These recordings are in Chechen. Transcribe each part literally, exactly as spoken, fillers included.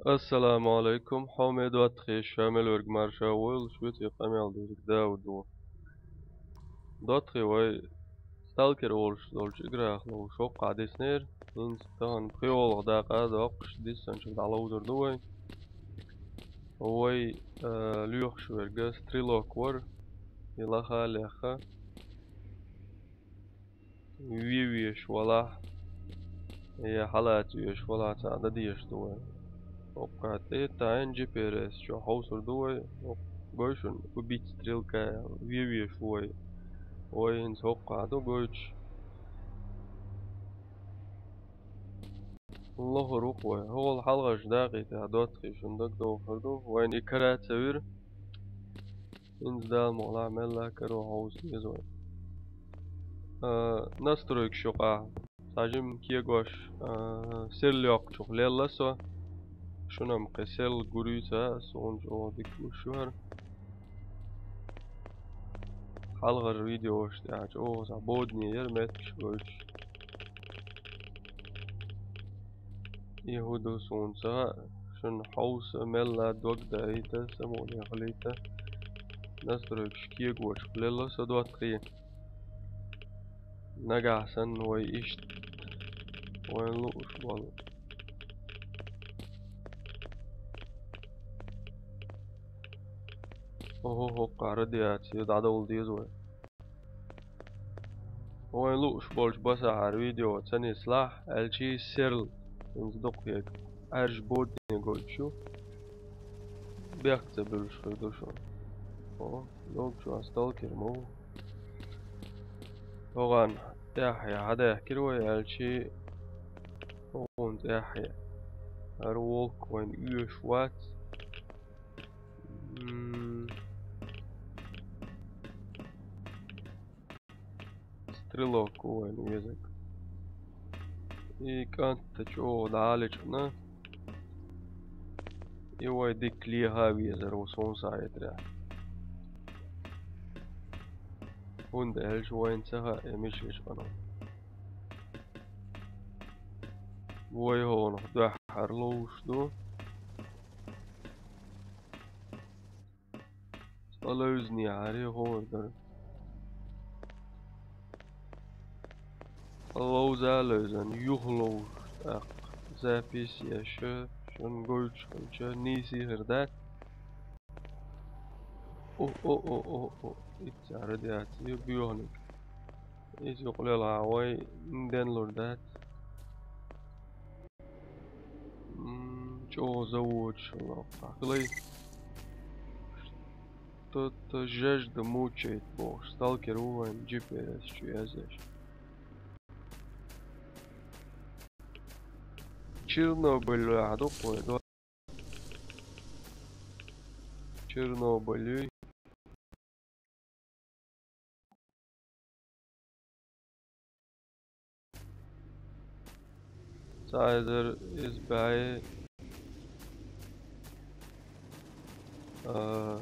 Ассаламу алейкум, хьоме доттагӀий, ша мел верг марша войла, шуьца къамел дерг Дауд ву. ДоттагӀий, вай сталкер волуш долчу играхь ловзуш хӀокху дӀа диснера, хӀинца тахана пхоьалгӀа дакъа а доккхуш диссанчух дӀаловзур ду вай. Вай, а, лоьхуш верг стрелок вара, и лаха а лехха. Вен везаш валахь, я хьалаца везаш валахь, цхьаъ дан дезаш ду вай. ХӀокху тӀе тайна G P R S чохь хьовсур ду вай. Гой шуна, убить стрелка, вен везаш ву вай. Вай хӀинца хӀокху ду гойтуш. Лохур ву-кх вай. ХӀокхул хьалхарчу дакъий тӀехь доттагӀий шуна дагадогӀур ду. Вайна и кара ца вира. ХӀинца Дала мукъалахь мелла а каро хьовса деза вай. А, настройкаш юкъахь цхьа жимма кегош, а, серл йоккхучух лелла со. Шуна-м кхин серл гур ю ца, суна чӀогӀа дика гуш ю хӀара. Хьалхара видеош тӀехь чӀогӀа цхьа бодане яра меттигаш гойтуш. И хӀун ду суна ца хаьа, шуна хьовса мелла дог даийта, самукъане хилийта, настройкаш кегочух лелла со доттагӀий. Нагахь санна вай иштта вайн лууш болу. Охо, хӀокху радиаци дӀадовла деза вай. Вайн лууш болчу басахьара видео ца нислахь, аьлчи серл, хӀинца дукха хьега Ӏаьржа бодане гойтуш ю. Бехк ца буьллуш хир ду шуна. О, логчу ас сталкер ма ву. ХӀокхунна тӀаьхье хьадаьхкира вай, аьлчи хӀокхунна тӀаьхье. ХӀара волк вайна оьшуш вац. М. Стрелок ву вайна везарг. И кӀант чӀогӀа дӀалечкъина. И вай дика леха везар ву суна схьахетарехь. ХӀунда аьлча вайна ца хаьа и мича ечкъина. Вай хӀокхунах дуьххьара ловзуш ду. Цкъа левзинехьара хӀора дара. Цкъа ловза а левзина, юха ловзуш, тӀаккха запись еш, шуна гойтуш хилча, нийса хир дац. О-о-о-о-о, иццахь радиаци ю боьханиг. Иза юкъа лелахь вай денлур дац. М, чӀогӀа заводаш хилла хилай. Что-то жажда мучает бохуш, сталкер ву вайн G P S чу язъеш. Чернобыль ваьхьа ду-кх вай, до-, Чернобыль юй. Цхьа эзар иза бӀе, а,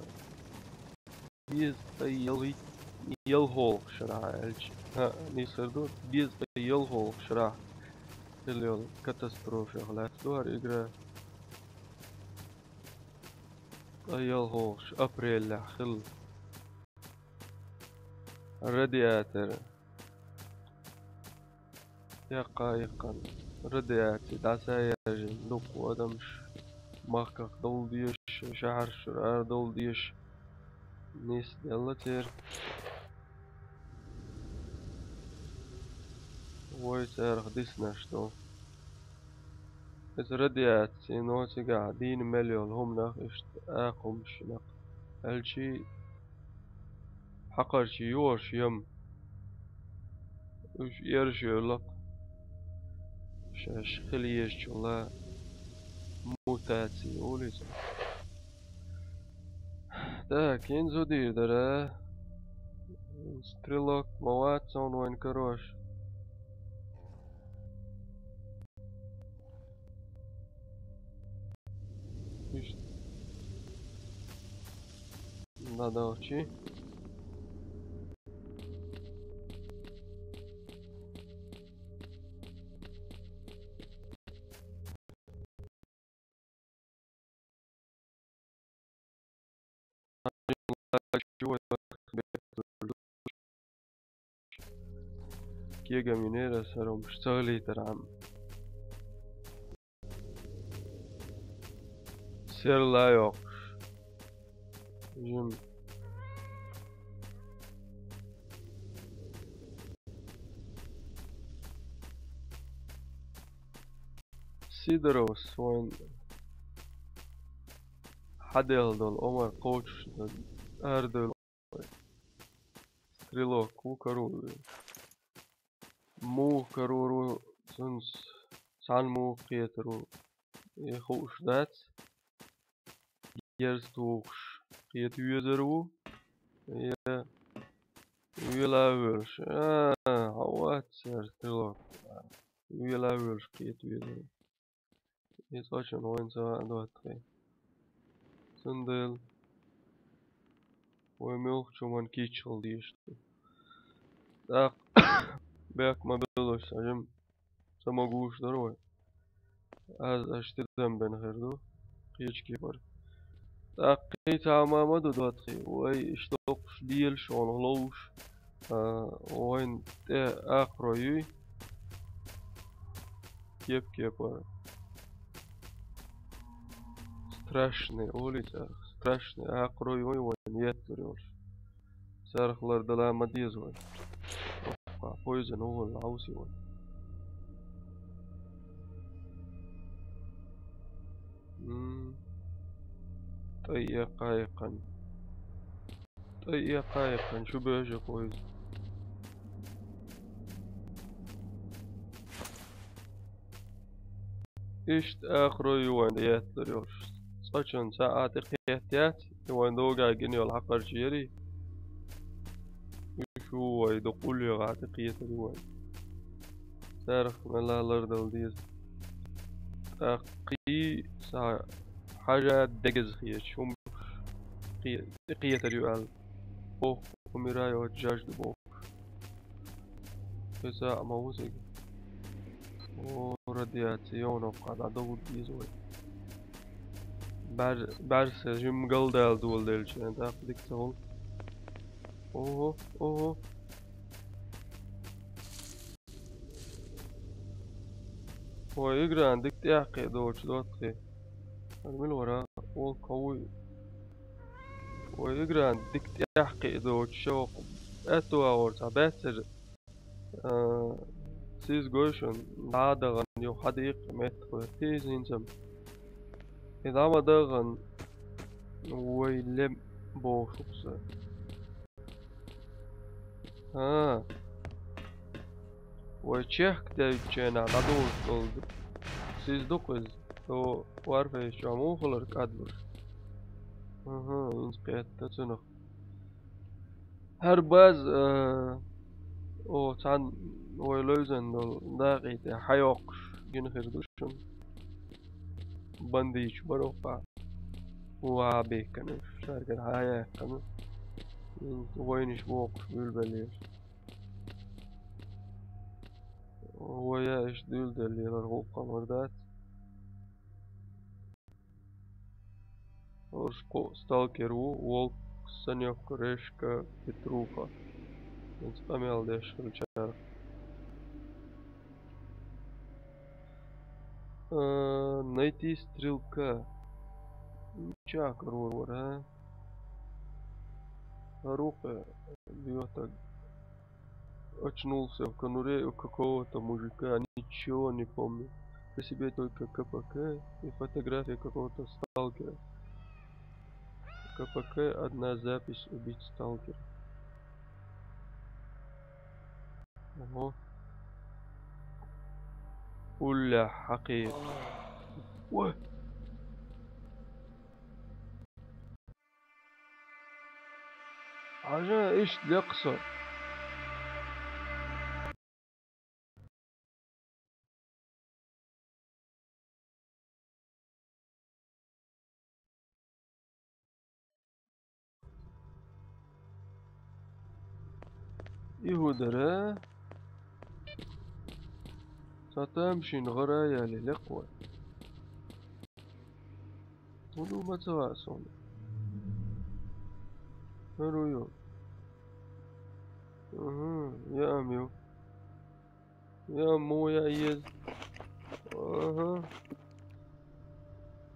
дезткъа ялхитт-, ялхолгӀа шарахь аьлча. ХӀаъ, нийсар ду, дезткъа ялхолгӀа шарахь хилла йолу катастрофех лаьцна ду хӀара игра. Ткъа ялхолгӀа ш-, апрелехь хилла. Радиатор. Яккха а иккхана, радиаци дӀасаяьржина дуккха адамаш махках довла дезаш, шаьхьарш чуьра арадовла дезаш, нисделла церан. Вай царах диснарш ду. Иза радиацино цигахь дийна мел йолу хӀуманах иштта акха хӀуманаш йина. Аьлчи хьакхарчий йохуш ям. Уьш эрша йолла-кх. Шаьш хила езачул а мутаций олий цунах. Так, хӀинца зудийр дара. Стрелок ма вац цунна вайн карош. Иштта. ДӀадахчи. Кегаминера саром шцалитарам. Серлайокш. Жим. Сидоров свойн. Хадел дол Омар Коуч. Ардел. Стрелок, ву каруй. Мух каруй, сунс сан мух кхетару. Е хуш дац. Ерс тухш кхет везару. Е вела велш. А, хавац стрелок. Вела велш кхет везару. Из очень воин за двадцать. Цундел. Вай мелх чуман кичал дишт. Так. Бек ма белош сажем. Самогуш дорой. Аз аш тидам бен херду. Кички бар. Так, кица мама ду двадцать. Вай иштокш диел шон лоуш. А, вайн те акроюй. Кеп-кепа. Страшный улица. Страшный акроюй вайн еттер ёлш. Сархлар дала мадиз вайн. Опа, поезд новый лауси вайн. М. Тай я кайкан. Тай я кайкан, шу бежа поезд. Ишт ахро юван еттер ёлш. Сочон сааты кхет яц, юван дога гин ёл хакарч ери. Шу вай до кулли гати кхетер юван. Сарх мала лардал диз. Такъи са хажа дегиз хиеч. Ум хи-, кхетер юван. Ох, умираю от жажды, Бог. Песа амаузыг. О, радиация, ёно, када довуд дизой. Бар, барса, жим галдал дул делчен, так, дик сагол. Ого, ого. Ой, игран дик тяхкы доч дотхи. Армил вара, ол кауй. Ой, игран дик тяхкы доч шок. Эту аор та бетер. Э, сиз гойшун, дадаган ё хадик мет кой. Тиз инсам. Идама даган. Ой, лем бошукса. А. Ой, чех девчена, надолго. Сиз дукъыз. То варфе чаму холар кадбур. Ага, инс каятта цунах. Гьар баз, э, о, цан ойлойзан дол, дагъиде, хайокъш, гин хирдушун. Бандич барокъа. Уа беккана, шаргар хаяяккана. Войниш бокъ, билбелер. Вая иш дюлделер, гъукъа мурдат. Оршко сталкер у, волк, санёк, решка, петруха. Инстамел деш хилчар. Э, найти стрелка. Чак рурвар, а? Рука бьёт так. Очнулся в конуре у какого-то мужика, ничего не помню. При себе только К П К и фотография какого-то сталкера. К П К, одна запись: убить сталкера. Ого. Улля, хакъир. Ой. Ажа иш лекса. Иудара. Сатам шин гъара яли лекъва. Улу мацава сон. ХӀара ю. Аха, яам ю. Яам мо яа еза. Аха.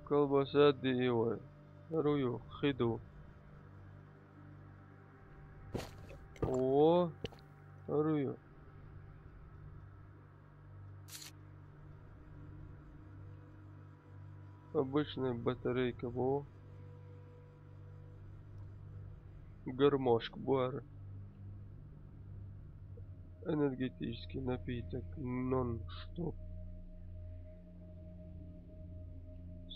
Колбаса диъ вай. ХӀара ю, хи ду. О, ХӀара ю. Обычная батарейка бу. Гармошка бу хӀара. Энергетический напиток. Нон-стоп.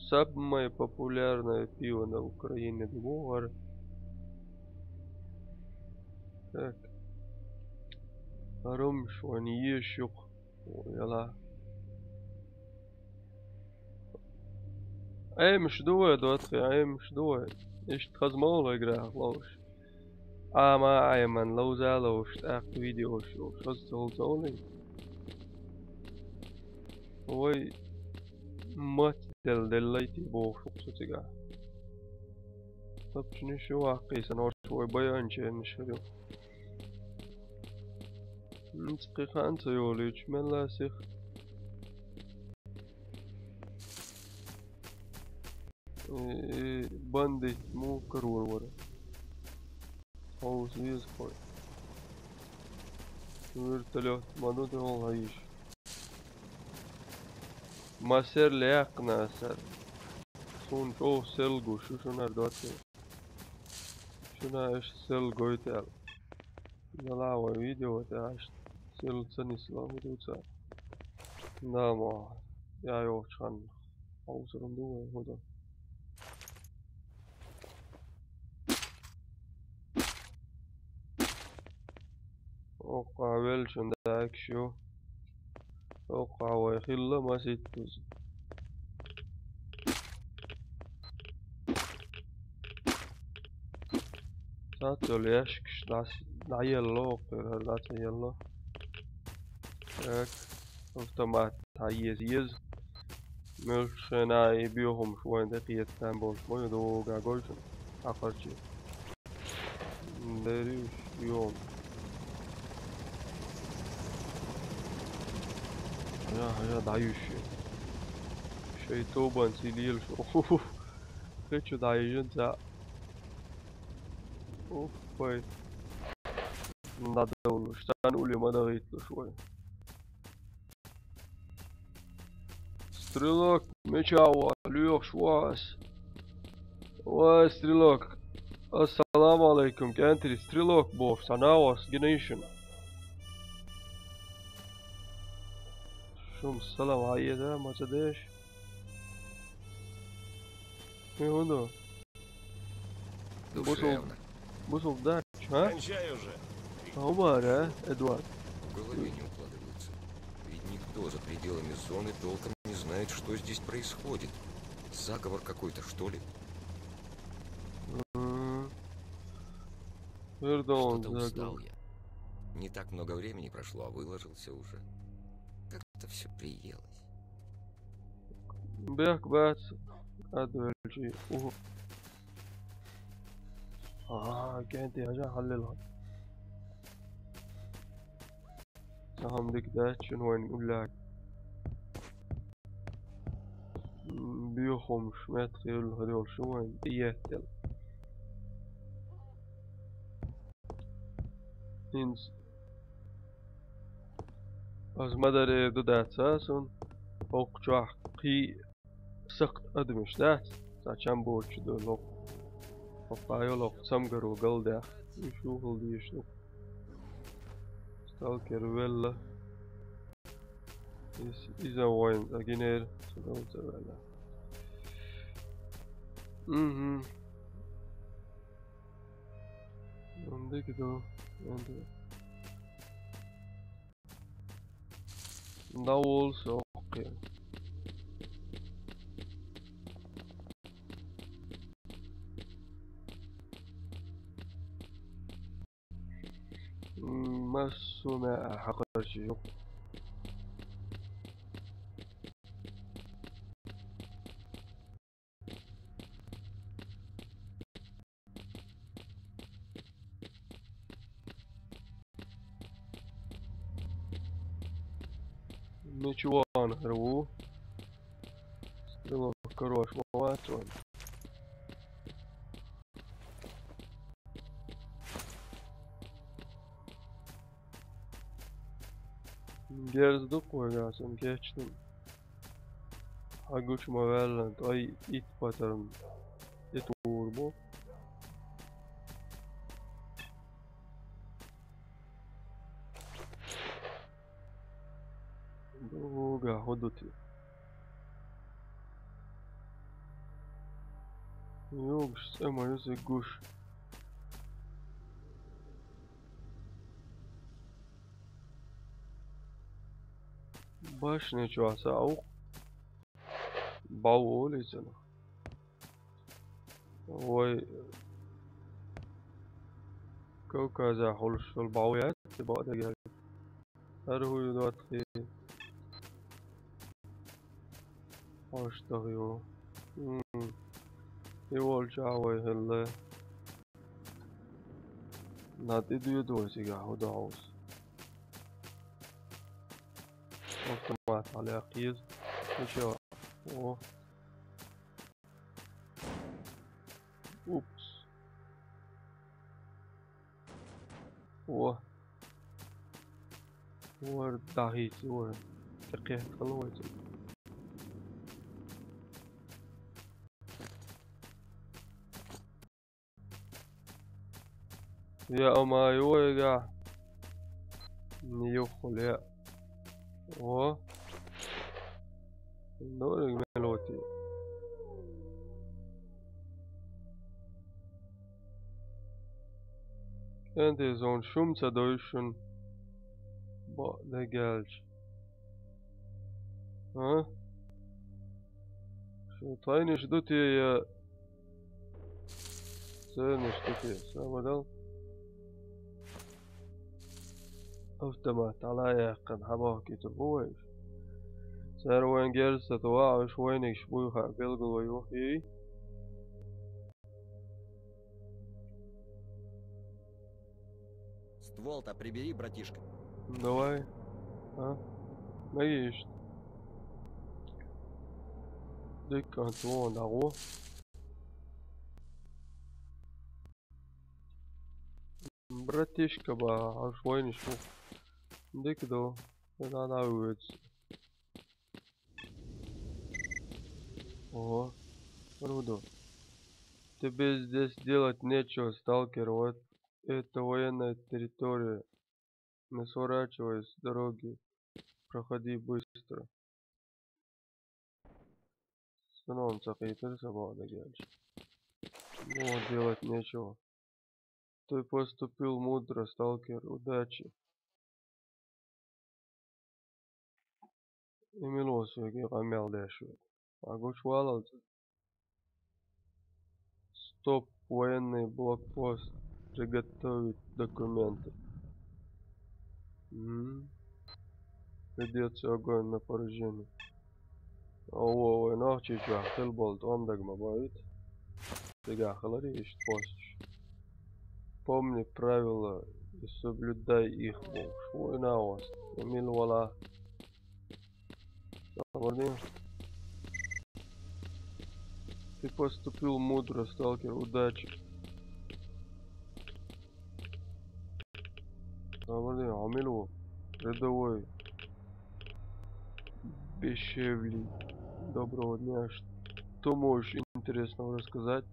Самое популярное пиво на Украине, думаю. Так. Ром швани ешух. Яла. Аймаш дуе, дотхи, аймаш дуе. Иштта хаза ма валай грах ловш. Ама айман ловза ловш, тӀаккха видеош йолуш. Хаза ца хул ца валай. Вай, мац дел деллай ти бохуш ву со цига. Тапчанаш ю ваккхий сан, ош вай байанченаш хир ю. М, цкъи хаан ца йолуьйтуш, мелла сих. Э, бандит му карор вара. Ховс веза хой. Вертолёт, ма ду тӀе вала йиш. Ма серле яьккхина сар. Суна чӀогӀа сел гуш ю шуна ар доций. Шуна аша сел гойту аьлла. Дала вай видео тӀе аша сел ца нисло хӀу ду ца. Да, ма, я йохчу ханна. Хьовсуран ду вай хӀу ду. Оккха велчун дакаш ю. Оккха вай хилла маситтаза. Цхьацца йолу ящикаш дӀас-, дӀаелло, оккхера хӀара дӀа ца елло. Так, автомат дӀаеза еза. Муьлххачу хенахь и боьхамаш вайна тӀекхетта там болуш ма ю, догӀа гой шуна, хьакхарчий. Дерриш, йом. Хьажа, хьажа, дӀаюьйш ю. Шайн тобанца лелаш. Уф, уф, уф. Кхечу дӀайижина цхьаъ. Уф, пай. ДӀадовлуш, царна уле ма дахийталуш вай. Стрелок, мичахь ву, лоьхуш ву ас. Вай, стрелок. Ассаламу алейкум, кӀентий, стрелок бохуш, цхьа нах ву ас гина йиш йина. Шуна салам хьаэца, ма ца деш. Хи хӀун ду? Душевно. Бусулба дац, а? Кончай уже. А хӀун бара, Эдуард? В голове не укладывается. Ведь никто за пределами зоны толком не знает, что здесь происходит. Заговор какой-то, что ли? М. Что-то устал я. Не так много времени прошло, а выложился уже. Как-то всё приелось. Бехк бац, адвелчи. Ух. А, кӀентий, хьажа хьаллел хьо. Сан хӀума дика дац шуна вайна уллехь. М, боьхамаш меттахъевлла хир йолуш ю вайна тӀееттал. ХӀинца аса ма-дарра эр ду дац а суна, хӀокху чохь кхин сакхт адамаш дац, цхьа чам боцуш ду хӀокху. ХӀокху йолу хӀокху цамгаро галдаьхна, уьш юхал дезаш ду. Сталкер велла. Иза, иза вайн, а гинера, ца гал ца ваьлла. Мгм. Андик ду, андик. Да волу со кхин. М, массо а меа хьакхарча юкъ. Ничего, нахер ву. Стрелок хорош, молодец он. Герз ду кхойгас он кечтун. Хьагуч ма ваьллант, ай, ит патарм. Ит ур бу. Дуга, худути. Югш, сама юсе гуш. Башня чуаса аух. Бау улицана. Вай Кавказа хулшул бау яц, баъдагал. Аргуй датхи. Аштагио. М. Иволча вай хилла. Нати дуйдуй сига худа хаус. Автомат аля киз. Ничего. О. Упс. О. Ор дахи, ор. Таких колодец. Я ама юйга. Не юхле. О. Дориг мелоти. Энди зон шум ца дойшун. Бо дегелч. А? Шу тайниш дути я Цениш дути, сабадал. Автомат, алая кан хабах киту буйш. Сэр вен герса туа, уж войник шбуйха белгу вайу. И? Ствол-то прибери, братишка. Давай. А? Наесть. Дык, а то, да, о. Братишка, ба, аж войнишку. Дык, да. Да, да, да, уец. Ого. Рудо. Тебе здесь делать нечего, сталкер. Вот это военная территория. Не сворачивай с дороги. Проходи быстро. Сынон цакъейтер сабаъда гелч. Ну, делать нечего. Ты поступил мудро, сталкер. Удачи. Эмилосуге къамел дешует. Агуч валалца. Стоп, военный блокпост. Приготовить документы. М. Ведётся огонь на поражение. Ова, вай нахчи чуахтыл болт, омдаг ма боит. Тыгахылар ишт постш. Помни правила и соблюдай их, бо шуйна вас. Эмил вала. Сабарди. Ты поступил мудро, сталкер. Удачи. Сабарди, Амилу. Рядовой. Бешевли. Доброго дня. Что можешь интересного рассказать?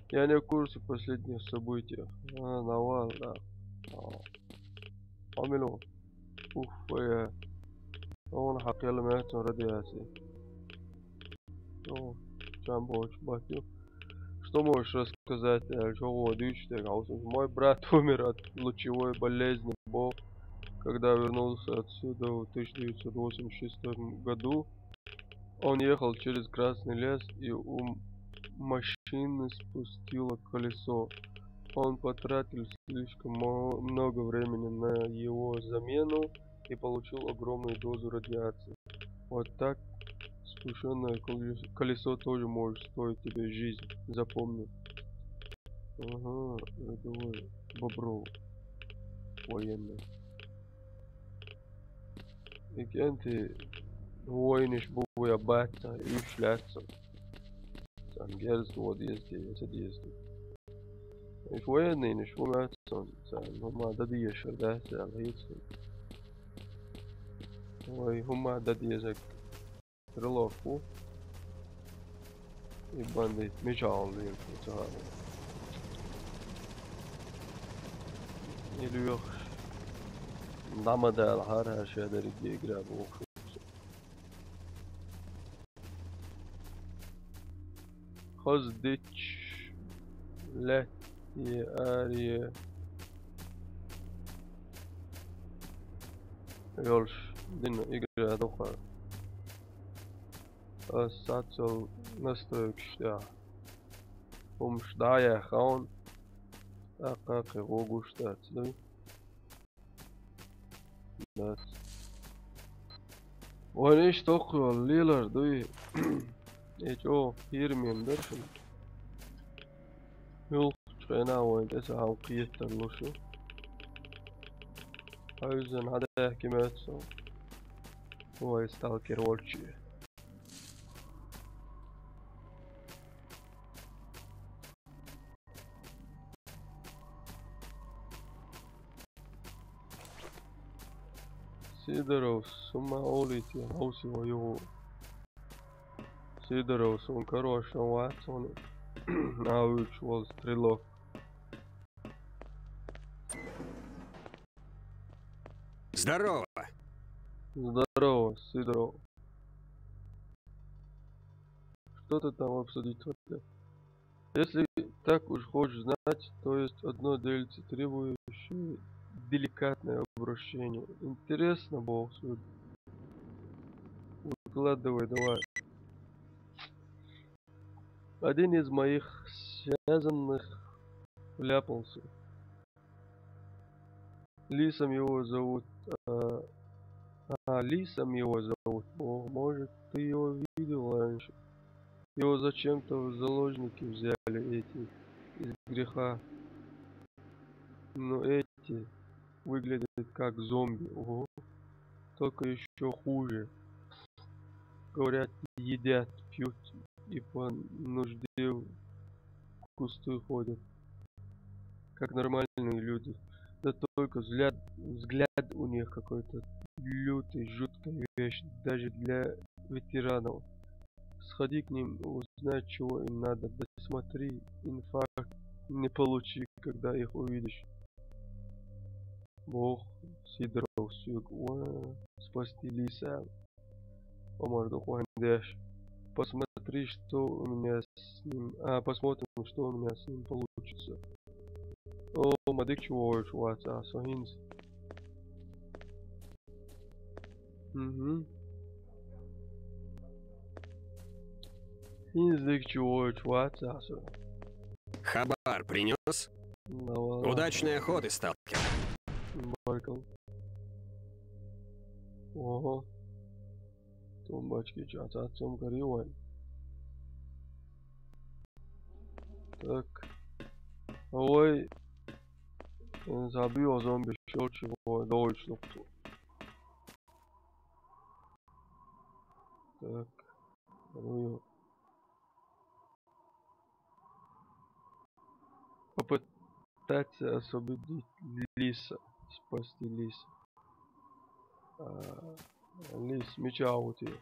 Я не в курсе последних событий. А, навал, да. А. Амилу. Ух, я. Он хакел мэтсон радиаци. О, чамбоч батю. Что можешь рассказать, э, чего дышите, а вот мой брат умер от лучевой болезни, бо, когда вернулся отсюда в тысяча девятьсот восемьдесят шестом году. Он ехал через Красный лес, и у машины спустило колесо. Он потратил слишком мо-, много времени на его замену и получил огромную дозу радиации. Вот так спущённое колес-, колесо тоже может стоить тебе жизнь. Запомни. Ага, рядовой Бобров. Военный. И кенти воинаш бу я бац, уьш лаьцсан. Царна герз тӀа деза, те ца деза. Уьш военныйнаш бу моьтту суна, царна хӀумма дан дезаш дац аьлла хета суна. Вай хӀумма дан дезарг стрелок ву. И бандит мичахь волу лелаш ву ца хаьа. И лоьхуш дӀа ма далахьара, хӀара шадерриг гегра бохуш. Хаза дитт, лаьтте, аре йолуш дина игра ду хӀара. Ас сацал настройкаш тӀехь хӀумаш дӀа а яьхна, тӀаккха кхин гӀо гуш дац дуй. Дац. Вайн иштта тоххйолу лелар дуй. И чӀогӀа кхераме дара шуна. Юлхучу хенахь вайн тӀе ца хьан кхетар луш ю. Хьаьвзина хьан даьхкина моьтту со. Вай сталкер волчу. Сидоровс, хӀумма олуьйту, хьовсий вай юху. Сидоровс, хӀун карош вац хьуна, а вуьйцуш волу стрелок. Здорово! Здорово, Сидоров. Что ты там обсудить хотел? Если так уж хочешь знать, то есть одно дельце, требующее деликатное обращение. Интересно, бог суд. Выкладывай давай. Один из моих связанных вляпался. Лисом его зовут, а, а, Лисом его зовут. О, может, ты его видел раньше. Его зачем-то в заложники взяли эти из греха. Но эти выглядят как зомби. Ого. Только ещё хуже. Говорят, едят, пьют и по нужде в кусты ходят, как нормальные люди. Да только взгляд, взгляд у них какой-то лютый, жуткая вещь, даже для ветеранов. Сходи к ним, узнай, чего им надо. Да смотри, инфаркт не получи, когда их увидишь. Бог Сидоров сюг, уа, спасти Лиса. Омар дукха вайн деш. Посмотри, что у меня с ним. А, посмотрим, что у меня с ним получится. О, ма дика чу вогӀуш вац ахь со хӀинца. Угу. ХӀинца дика чу вогӀуш вац ахь со. Хабар принёс? Давай. Удачной охоты, сталкер. Баркал. Ого. Тумбочки, чё, цхьацца ма карий вайн. Так. Ой. Э, забил зомби щёлчи, ой, дойч лукту. Так. Ну, попытаться освободить Лиса, спасти Лиса. А, Лис, мича вот её.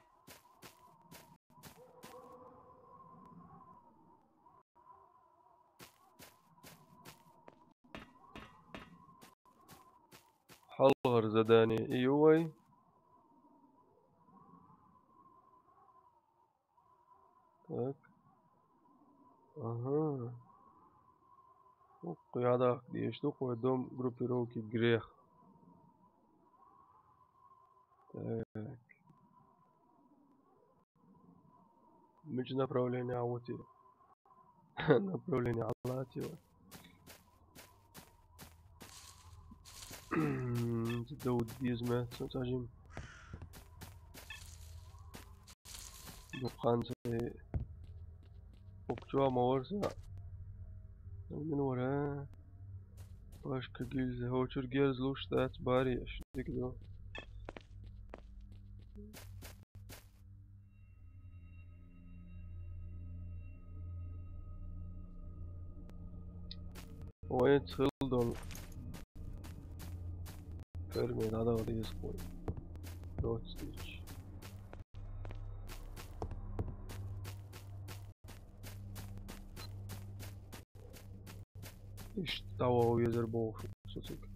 Хьалхара задание и ю вай. Так. Ага. Укх ядахка деш ду кхой дом группировки грех. Так. Мича направление а вот и? Направление а латила. Дауд дизме, сажим. Дукхан се. Укчуа маварса. Мин вара. Пашка гильза. Хочур герз луш дац бари. Шдик до. Вай цхил долу ферме дӀадала деза кхой. Доцу дича. Иштта дӀаваха везар бохуш ву со цига.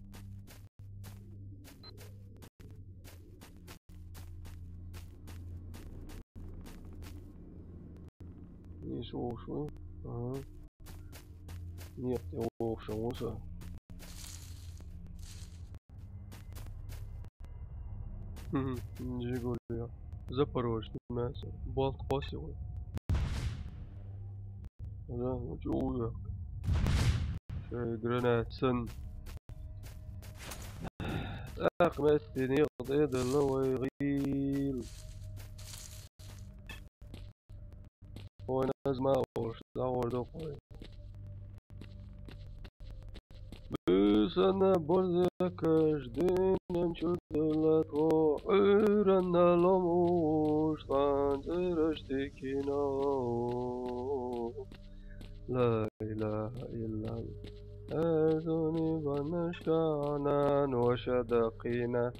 Нийса вогӀуш ву? Ага. Некъа тӀе вогӀуш ву со. Хм, Жигули. Запорожец, мясо. Болт кхосси вай. Ага, ну чё уяк. Шай гранат сан. Ах, мести, некъа тӀе а делла вай гӀийла. Вайн аз ма олуш, дӀагӀор ду-кх вай. Буьйсанна борзекаш дуьнен чу делла тхо, Ӏуьйранна ломуш тхан цӀераш тикина. Ла илаха иллалла. Эр зуни баннашкахьана ноша даккхийна.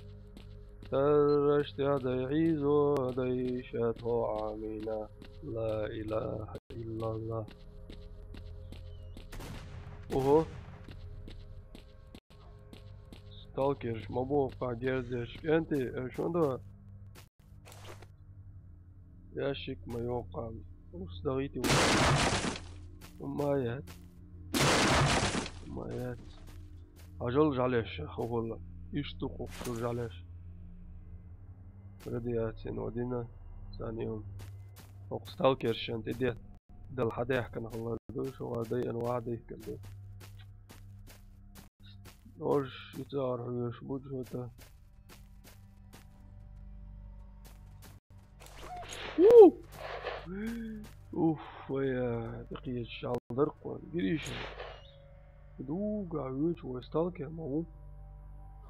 Тарраш тӀе дайхьийзо дайша тхо Ӏамийна. Ла илаха иллалла. Ого. Сталкерш ма боху-кх герзеш. КӀентий, э, шун до? Ящик ма йоккху-кх. Урс дахийти ву. Ма яц. Ма яц. Хьажал жӀалеш, хӀокхул. Иштта ду-кх хӀокху чуьра жӀалеш. Радиацина вадина, санна ю. ХӀокху сталкершна тӀе де-, дала хьадаьхкина хилар ду, шу вара дайъина вахьа дихкина ду. Ож и цӀахьара хьоьжуш бу, чу хӀета. У! Уф, вай, а, тӀекхечаш жӀалдарх вайн. Гириша. Дуга, вуьйцу вай сталкер ма ву.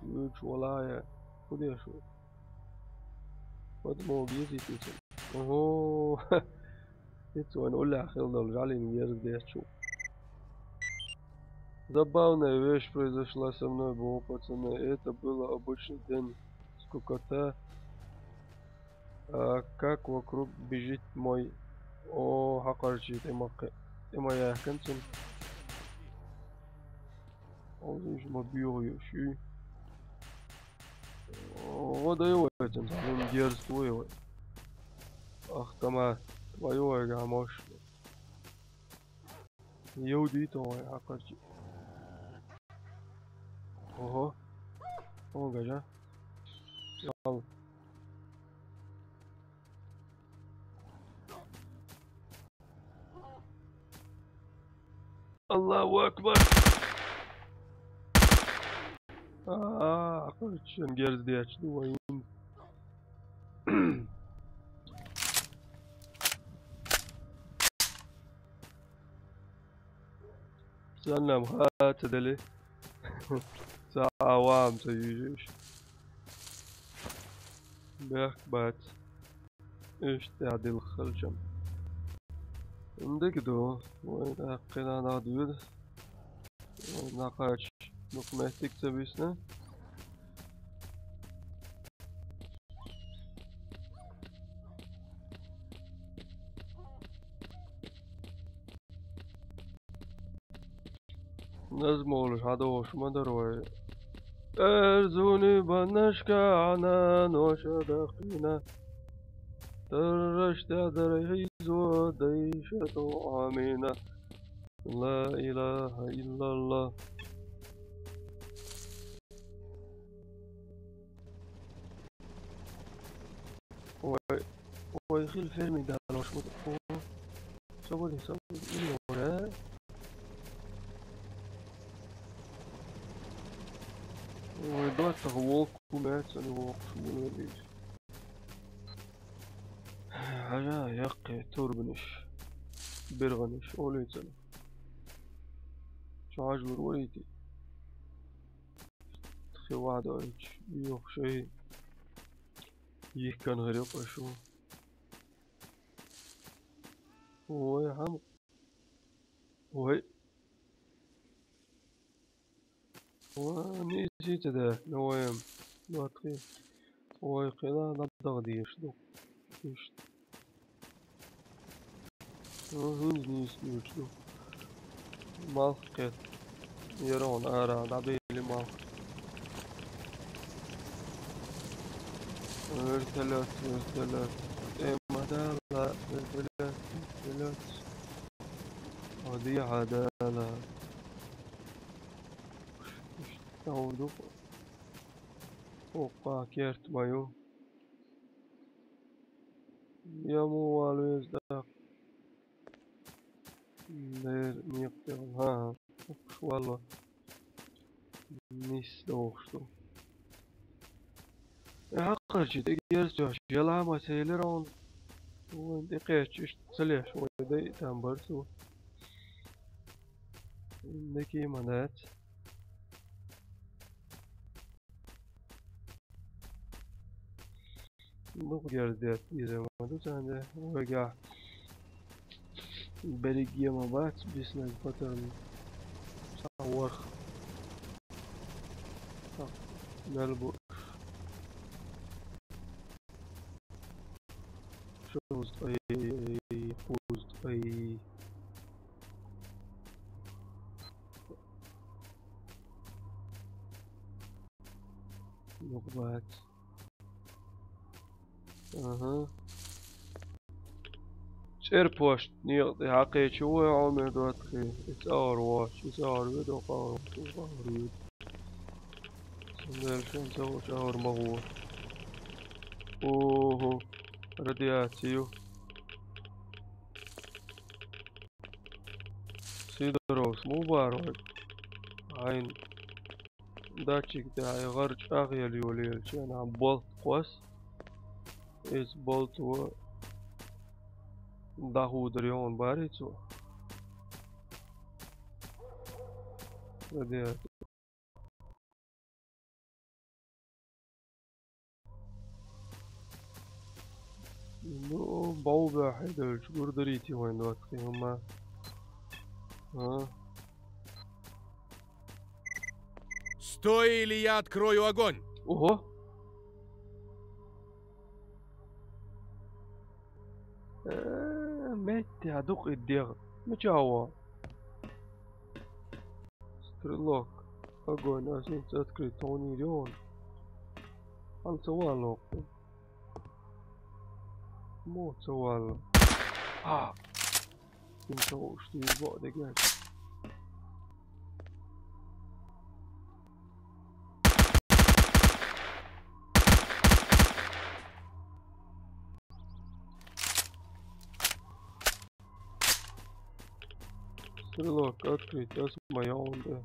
Вуьйцу вала я. Ху деш ву? Подмога езийта цунна. Ого. Иза вайн уллехь хилла долу жӀалин герз детташ ву. Забавная вещь произошла со мной, боху пацаны. Это было обычный день. Скукота. А как вокруг бежит мой... О, хьакхарчий тӀе ма кхи-, тӀе ма яьхкина цунна. О, иза ма боьха ю, шуьй. О, дай вай цунна, цунна герз тӀе вай. Автомат. Твою вай гамош. Йовдий тхо вай хьакхарчий. Ого. О, гажа. Ял. Аллаху акбар. А, хьакхарчийна герз детташ ду вайн. Санна-м ха ца дели. Ца а ваам ца юьйжуш. Бехк бац. Иштта тӀаьхьа дилха хилчам. М, дика ду. Вай тӀаккха кхин нах доьду. Вай нах кхача дукха меттиг ца висна. Назмолуш хьадогӀуш ма дара вай. Эр зуни баннашкахьана ноша даккхийна. Тарраш тӀе дайхьийзо дайша тӀе Ӏамийна. Ла илаха иллаллах. Ой, ой, хила ферми далош ма ду. О, со вали, со вали, ил вара. Ой, доцах волк кумаьрца, али воккхуш муна валийча. Хьажа, яккхий турбанаш, биргӀанаш, олуьйцана. Чу хьажалур варийти. Тхи вадойтуш, юха шай йихкан хир ю-кх шу. Ой, хьам. Ой. Ва, нийсийца дац, ну, вай, м, нотхи. Вай, кхина, набдагӀа деш ду. Иштта. Мгм, нийса деш ду. Малх кхет. Ярон ара, дӀабели малх. Вертолёт, вертолёт. Тема дала, вертолёт, вертолёт. Оди хьадала. Иштта ву ду. Оккха керт ма ю. Я му вала веза даккха. Дер, некъ тӀе. Ха, ха. Укхуш валло. Нис дохуш ду. Э, хьакхарчи тӀегерзачош, яла ма ца елира хьуна. Вайн тӀекхечча, иштта ца леш, вай дай там бар цо. Дакий ма дац. Дукха герз детта дезар ма ду царна, вайгахь берриге ма бац биснарг патарм. Цхьа ворхӀ. Цхьа мел бу. Шозткъа, кхузткъа. Нукъ бац. Аха. ЧӀерпошт некъа тӀе хьакхечи вай, Ӏомер доттагӀий. И цӀагӀара воцуш, и цӀагӀара ведо, кхагӀара воцуш, кхагӀара ведо. Цундела шен ца ву чӀагӀара ма гӀо. Охо, радиаци ю. Сидоровс, мубар вай. Хьайн датчик тӀехь хьайн гӀар чӀагӀъелла йолаелча, нах болт кхосс. Иза болт ву дӀахудар йогӀун барий цо. Радиаци. Ну, бовбехье долчу гур дарийти вайн доттагӀий хӀума. А? Стой, или я открою огонь! Ого! Э, метте а дукъ и дегӀ. Мича а во? Стрелок. Огонь, ас хӀинца открыть тхуна йийр ю хьуна. Хьан ца валло кху? Мо ца валло? А! ХӀинца уш дийр бо а дегаш. Стрелок открыть, ас ма йогӀун де.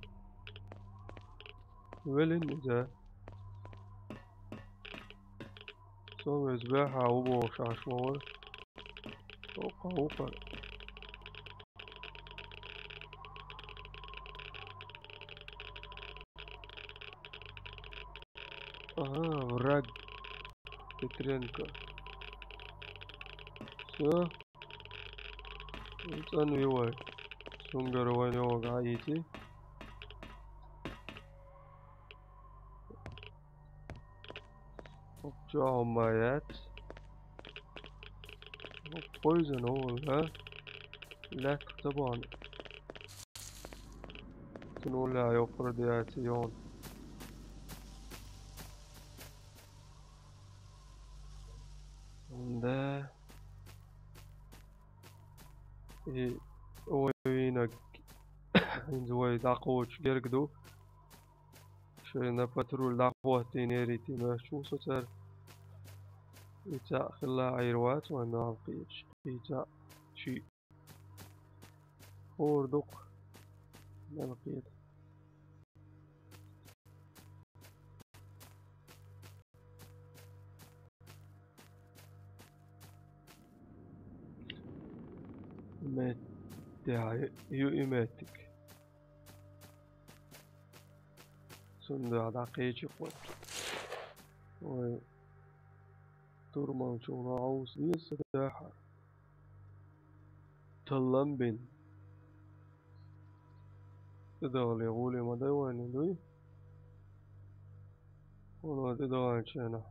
Велин иза. Со веза бехьа ву бохуш Ӏаш ма вара. Укха, укха. Ага, враг. Петренко. Всё. ЦӀанве вай. Цунгара вайн йогӀу Ӏийти. Чохь ма яц. Пойзан олу, а? Лаьттах ца бахьана. Цунула йоккхура деаци йогӀун. Да. И вай вийнаг хӀинца вай дӀакхочуш герга ду. Шайна патруль дӀахӀоттийна, эрий те моьттуш ву со цара. И цхьаъ хилла Ӏийр вац вайн нал кхеташ. И цхьаъ шиъ. ХӀора дукха. Мел кхета. Меттехь ю и меттиг. Цундела дӀакхечи кху. Вай турмалчунах Ӏовса деза сан дахьар. Таллам бин. ТӀедагӀале гӀоле ма дай вайна дуй? Вуно де доанчена.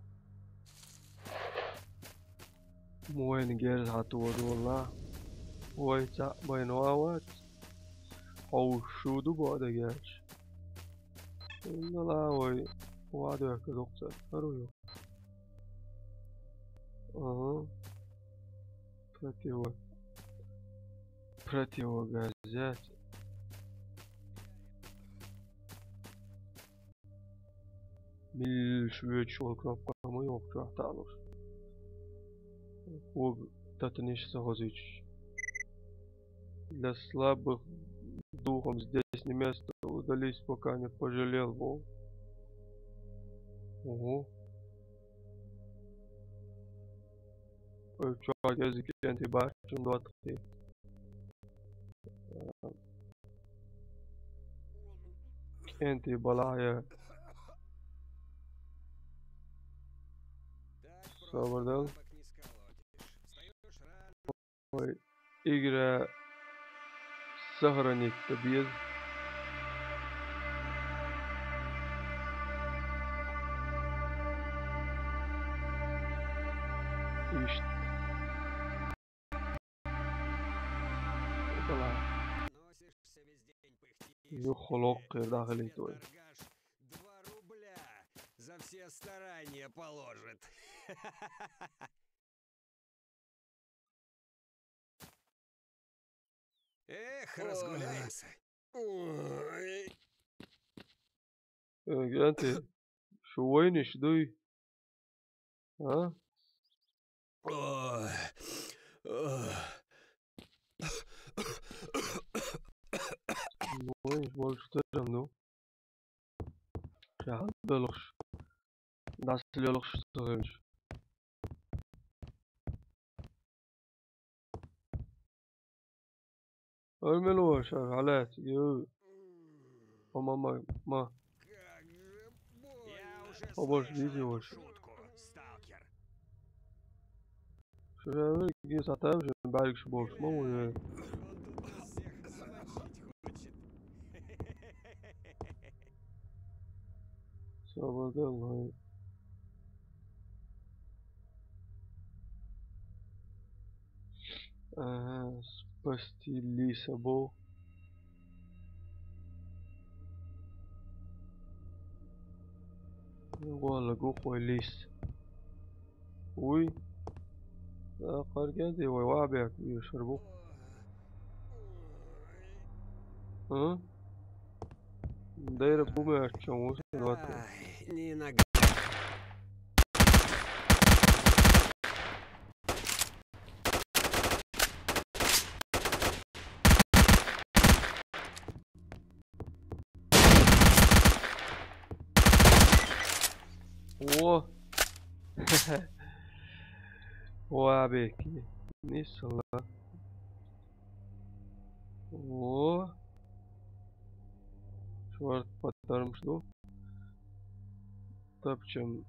Мойн герз хатуа дула. Вай цаӀ байна вац. Хьо шуду бада герз. Инна ла вай. Вадуя ка докца. Хару ю. Ага. Противо-, противогазят. Милш вӧч вол кнопка ма ёкча талуш. Куб татниш сахозич. Для слабых духом здесь не место. Удались, пока не пожалел, вол. Ого. Ой, чё, я за кенти башен двадцать. Кенти балая. Собрдал. Ой, игра сохранить без. Ишт. Опала. Юхолок кирдахили той. Два рубля за все старания положит. Эх, разгуляемся. Ой. Э, Гранти, шо войниш дуй? А? Ой. Ой. Ну, войниш больше, ну. Шагал белуш. Дас лелуш сыгыш. Ой, милуш, алет, ю. О, мама, ма. О, боже, видео. Шура, гис атам же, барик шубош, ма уже. Собака, ага, спасти лиса бо. Вала гухой лис. Уй. Да, карген де вай вабек, ю шарбу. А? Дейра пуме ачам, вот. Ай, не нога. О! О, абеки. Нисла. О! Шварт подарым что? Тапчам.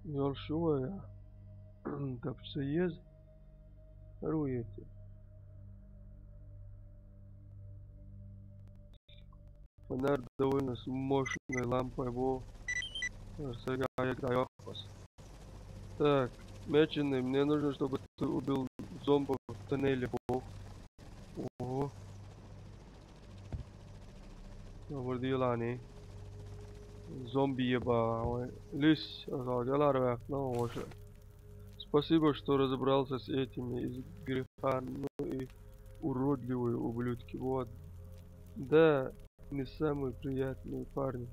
Ёл шуая. Тапча ез. Руете. Фонарь довольно с мощной лампой был. Сага я даёхпас. Так, меченый, мне нужно, чтобы ты убил зомби в тоннеле, бог. Ого. Добрый день, Лани. Зомби еба, ой. Лис, а, делар, ну, уже. Спасибо, что разобрался с этими из греха, ну и уродливые ублюдки, вот. Да, не самые приятные парни.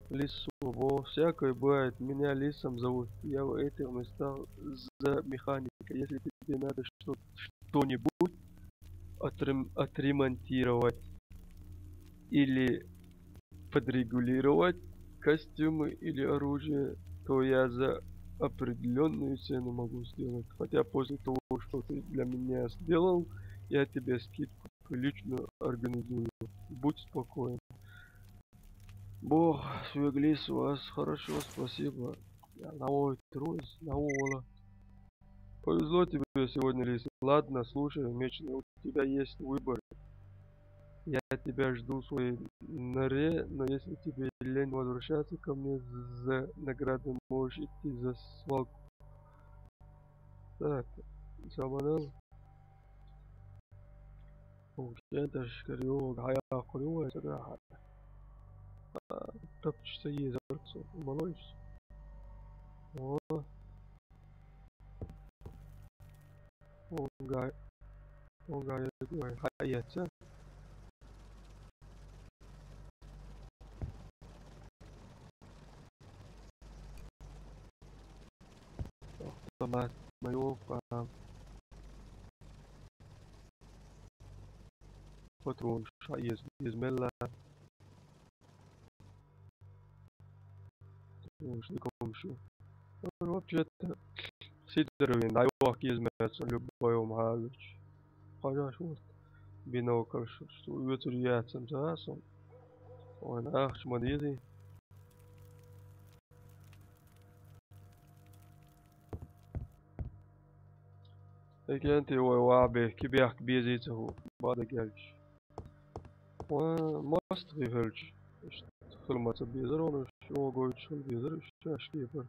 Лису, во, всякое бывает. Меня Лисом зовут. Я в этих местах за механика. Если тебе надо что- что-нибудь отрем- отремонтировать или подрегулировать костюмы или оружие, то я за определенную цену могу сделать. Хотя после того, что ты для меня сделал, я тебе скидку лично организую. Будь спокоен. Бог, свеглись вас, хорошо, спасибо. Я на ой, трус, на ола. Повезло тебе сегодня, Лис. Ладно, слушай, Меченый, у тебя есть выбор. Я тебя жду в своей норе, но если тебе лень возвращаться ко мне за наградой, можешь идти за свалку. Так, сабанал. Окей, это ж корёк, а я корёк, это да. Тапча ца езар цо, малойш. О. Онга, онга езар, хьаэца. Автомат моё, а, патрон ша ез, езмелла. Уж ником шу. Вообще-то, Сидоровин, дай вак езмелла, любой ум халыч. Хажаш вот. Бинокль шу, шу, ветер яцам, да, сон. Ой, нах, шмадизи. Эгенти вай ваби, кибяхк безица ху, бада гелч. Ва, маст хи хелч. Хилмаца безар он, шогойч хил безар, шаш кепар.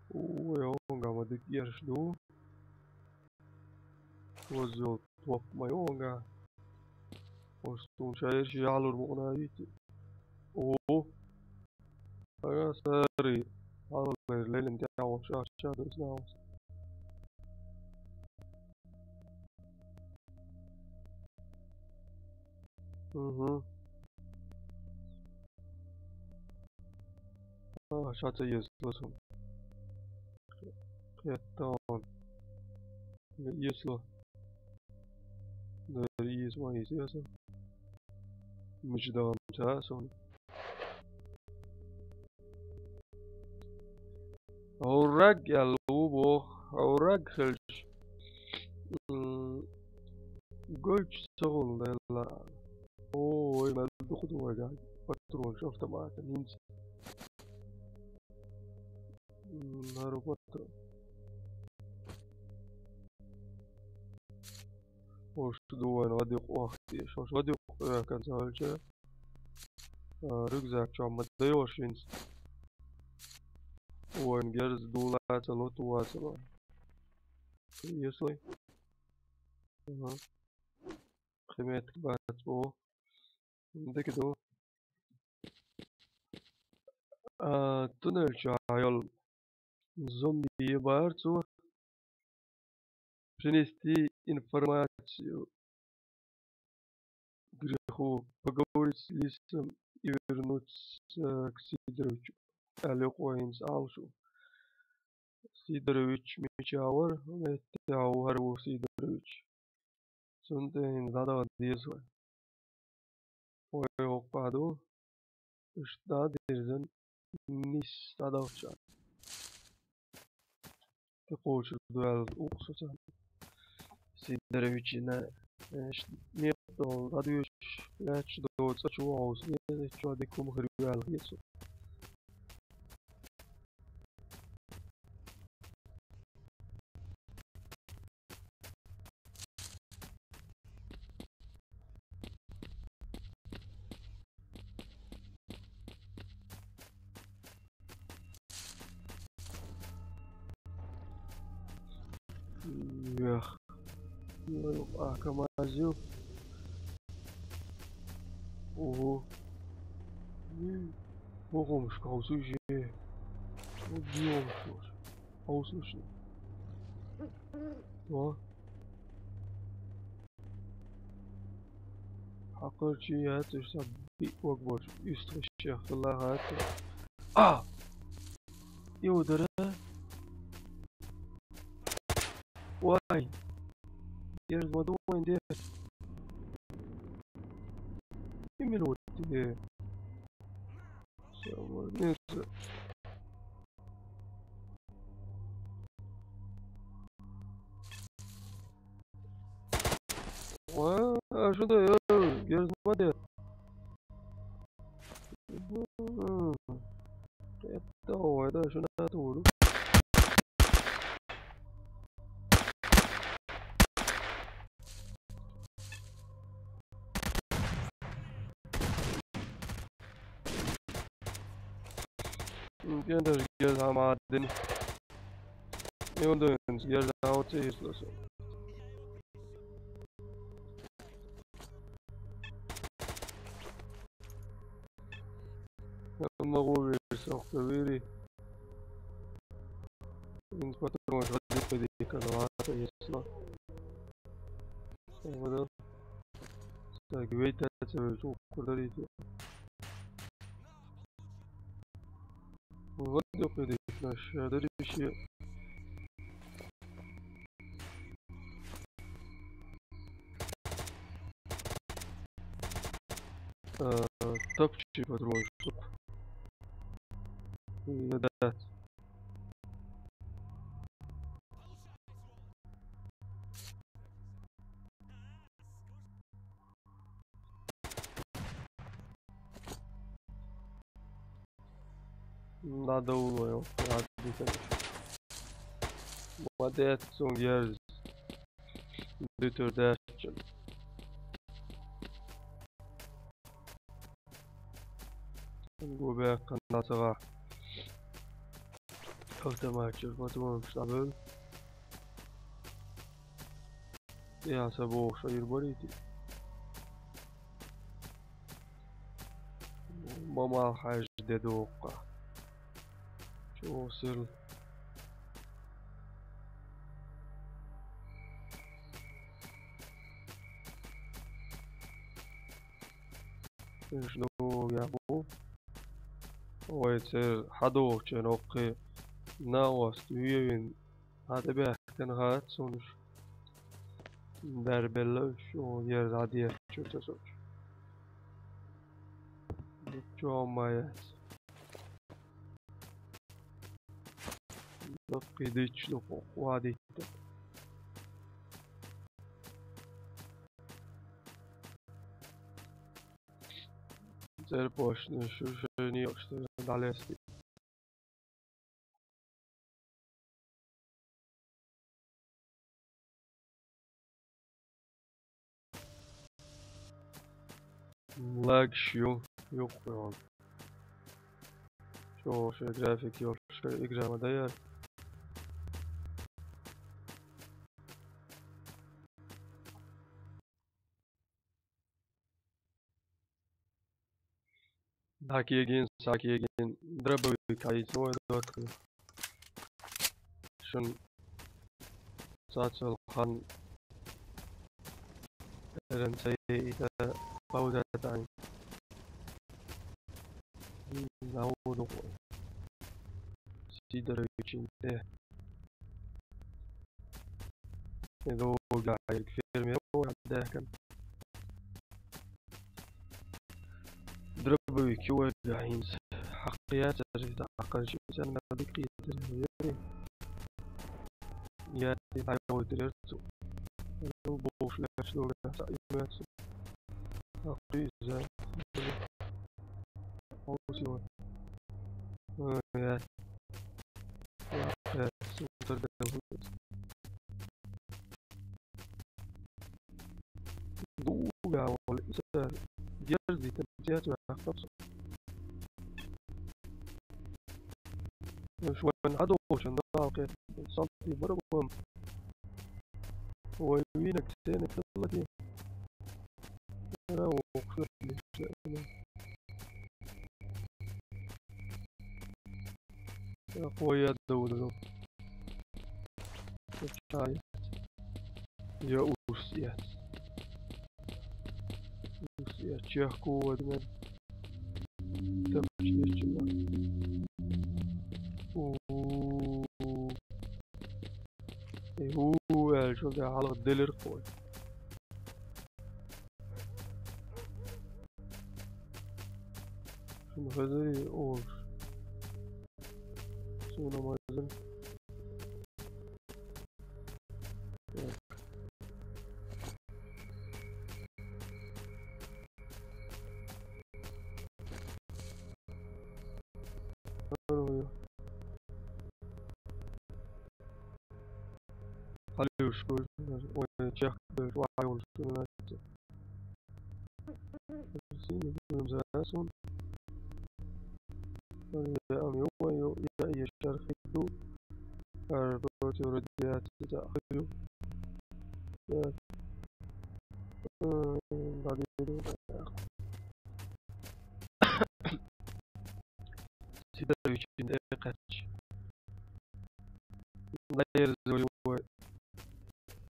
Уй, онга ма дик ерш ду. Возил топ май онга. Ошсун шайыр ши алур муна ити. О. Ага, старый. Алур лелин тя вообще арча дос наус. Угу. А, ща це є зло. Хетон. Є зло. Да, є зло, є зло. Мечдам часом. Аурак ялу бох, аурак хелч. М, гольч согул дела. Ой, мен духу дуга. Патрон автомата, нимц. М, нару патрон. Ош дуган вадюк охти, шош вадюк, э, концовальча. А, рюкзак чом ма даёшь винц. Ой, герз дула цело, туа цело. Если. Ага. Химет бац, о. Декидо. А, туннель чайол. Зомби барцу. Принести информацию Греху. Поговорить с Лисом и вернуться к Сидоровичу. Алёк вайнс алшу. Сидорович мичавар, меттяу хару Сидорович. Сунтен задава дезва. Ой, окпаду. Ишта дирзен нис задавча. Ти кочу дуэл уксусан. Сидоровичина, эш, мертол, задуш, яч до цачу аус, не чуа дикум хрюэл хесу. Эх. Ой, а, камазил. Ого. М, ого, мышка, а услышь. Ого, мышка. А услышь. О. Хакъырчи я, ты что, би-, ог бор. Истраща, хыла хат. А! И удара. Вай. Ерз мадуэн де. И минут де. Всё, вот, нет. Ва, а что да, э, Герз мадуэн де. Это, о, это что надо, уру. М, кӀенташ герз хӀама дина. Юн дуьйна герз хӀама ца йишло со. Амма гӀо вир со, хӀокху вири. Ин патронаш гӀадиккхи дика лаца йишло. Вада. Саг вейта ца вейчу курдарите. Вот дёхе дишна шадариши. Э, топчи патрон, чтоб. Да. Надо улойл, ладно. Молодец, он герз. Дитер дачен. Губе канатова. Автоматчик, вот он, чтобы. Я собой шайр барите. Мамал хаж де докка. Чо сел. Иш ду я бу. Ой, цер хадо чен окки. На ост виевин. Хьан тӀебаьхкина хац суна уьш. Дарбелла уьш, о, ерза дезачу ца сочу. Чо ма яц. Даккхий дичча дукха вадийта. Церпошна шу шайна йокъуш дӀалести. Лаг шу юккъе ван. Чо шайн график йолуш шайн игра ма даяр. Дакегин, сакегин, дробовик хьайца вай доккхий. Шун цацал хан эрен цаита пауза тань. Наудуху. Сидоровичин де. Эдо гайрик фермер вара дехкан. Дробовик ю вайга хӀинца. Хьакхъяцара, дӀакхарчийцара, даккхийтира. Я, дӀайовлийтира цу. Ну, бовш лаьтташ догӀу, цхьа и меца. Хьакхийза. Хьовсио. А, я. Я, я, супер, да. Дуга вала иса герзийтина цец ваьккхина со. Шуна хьадолчун далкхе санти баргӀам. Вай вийнаг цене хилла де. Ара вокхуьллина. Я кхоя довлу. Чай. Я ус я. Ус я чехку вот мен. Так чехчу. У. Э, у, я что-то хьалха делир кхой. Шуна хезарий олуш. Суна ма хезара. Так. Здорово. Хьалуьйш, ой, чехка, вай, олуш, Синий гуьмза сун. Ой, я, ам, ой, видео радиация да ахаю. Я. М, да, видео. Сидорович, да, кач. Да, я разваливаю.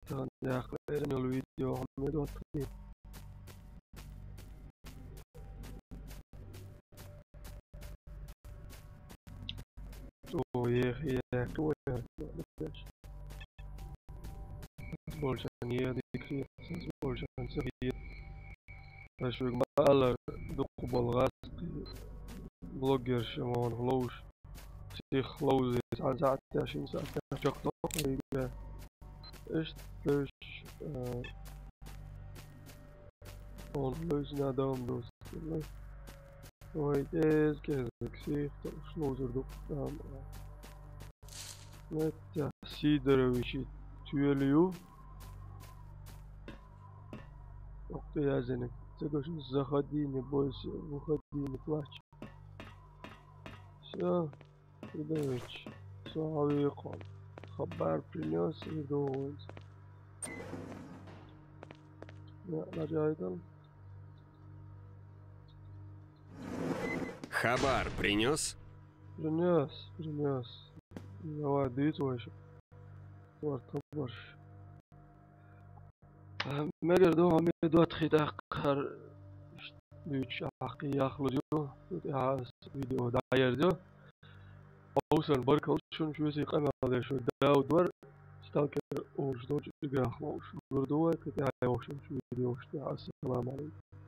Тан яхъ эрен йолу видео хьан медот. О, ех, ех, ой, больше не дикри, больше не дикри. Аш вуьг ма аллара дукха болу гӀазкхи блогерша ма вон ловш. Сих ловзий, цхьана саьтта, шина саьтта чекхдоккхуьйтура. Иштта луьйш, а, он луьйш надо вам дусту. Вай, кӀезиг-кӀезиг сих, тӀаккха ловзур ду, а, Меття Сидоровичи тоьлу ю. Оккха язиниг. Ца гуш, заходи, не бойся, выходи, не плачь. Всё. Сидорович, со хьан векхо. Хабар принёс и догӀуз. Я, лажайдал. Хабар принёс? Принёс, принёс. Давай, дуьйцу вайша. Ворт хабарш. Мегар ду, хьан ме доттагӀий тӀаккха хӀара дуьйцуш ахкхий яхлур ю, цу тӀехьа ас видео дӀаерзайо. Хьовсарна баркалла шуна, шуьйсий къамел деш вай Дауд вара, сталкер олуш долчу играх ловш. Лур ду вай, кхин тӀаьхьа йогӀуш йолчу видеошна тӀехь. Ассаламу Ӏалайкум.